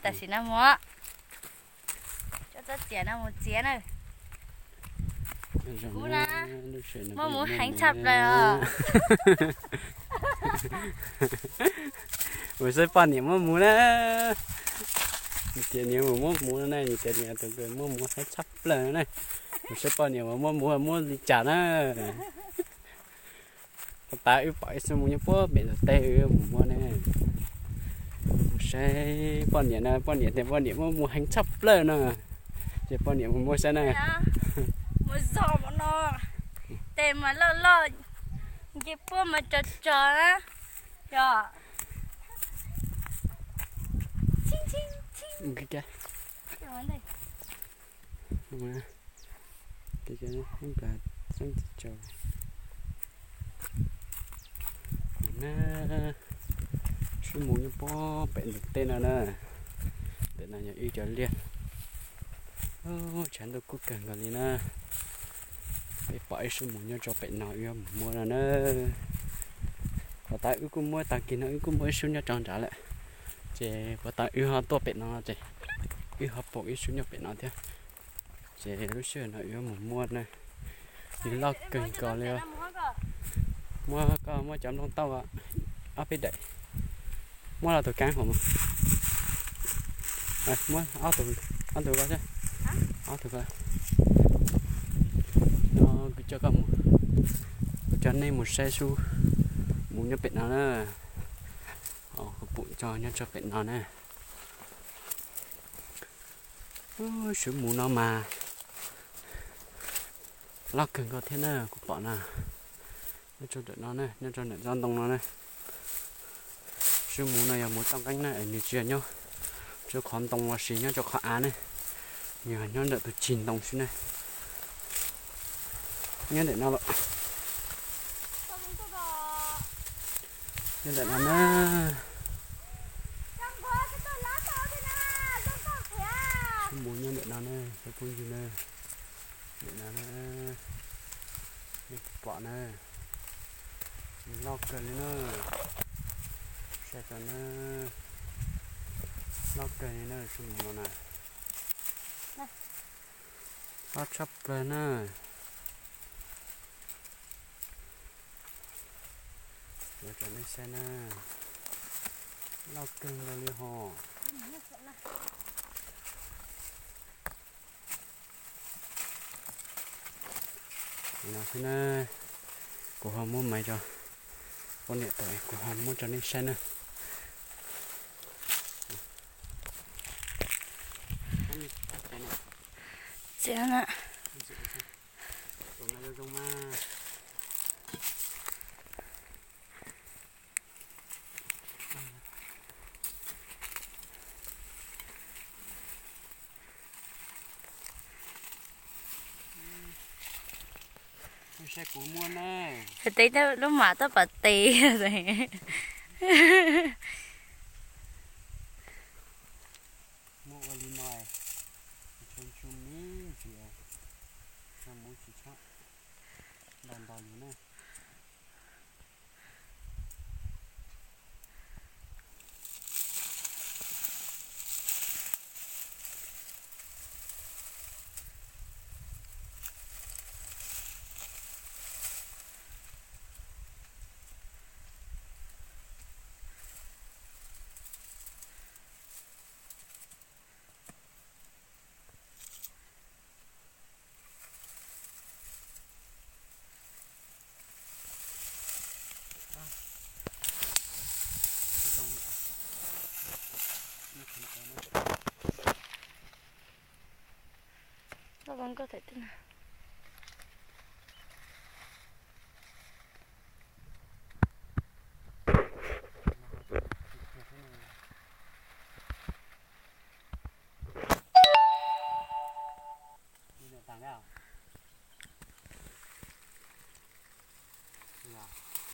Tam sim no mus, coj tsob txiav no mus txiav na. Kuv na, muaj muv heev tshaj plaws os. Mus saib poj niam muab muv na. Nws tias nws mus muab muv no na, nws tias nws tus muaj muv heev tshaj plaws no na. Mus saib poj niam mus muab muv muab li cas na. Puag ta wb pom ib xub mus nyob puag pem ntug teb wb mus muab ne. Mus saib poj niam na, poj niam tias poj niam muab muv heev tshaj plaws no. Ces poj niam mus muab saib na. Mus zog mus no, tes mas loj loj, nce puab mas tso tso na. Yog. Sib mus nyob puag pem ntug teb no na, pem ntug teb no na. Pem no yog ib cov liaj. Tshav ntuj kub kawg nkaus li na. Peb pom ib sub mus nyob rau pem no wb yuav mus muab no na. Puag ta wb kuj muab, tag kis no wb kuj muab ib sub nyob rau nrad lawm. Ces puag ta wb ho tuaj pem no ces wb ho pom ib sub nyob pem no thiab. Ces lub sij hawm no wb yuav mus muab na. Nws loj kawg nkaus li. Muab, koj muab cov nplooj tauj ob peb daim. Muab los tus kaab hauv mas. Muab ob tug, ob tug ko thiab. Ob tug ko. No kuv coj koj mus, kuv coj nej mus saib sub mus nyob pem no na. Kuv pum tso nyob rau pem no na. Sub mus no mas loj kawg nkaus thiab na, kuv pom na. Nyob rau ntawm no na, nyob rau ntawm tsob ntoo no na. Sub mus no yog mus toj nqeeb na, nws tsis yog nyob rau qhov ntoo los sis nyob rau qhov av ne, nws yog nyob ntawm tus cig ntoo xwb na. Nyob ntawm no los, nyob ntawm no na. Sub mus nyob ntawm no na cov phooj ywg na. Ntawm no na, nej pom na, nws loj kawg li na. Saib tso na, loj kawg li na, sub mus no na. Loj tshaj plaws na. Yuav rau nej saib na, loj kawg nkaus li hos. No xwb na, kuv ho muab maiv rau poj niam tawm, kuv ho muab rau nej saib na. Txiav na. Saib kuv muab na. Tes lub mam tab pam tes. Muab ua li no, tshua ntsu me ntsis, no muv tsis tshab, ntaus ntaus yus na. Koj koj koj thawm twg na.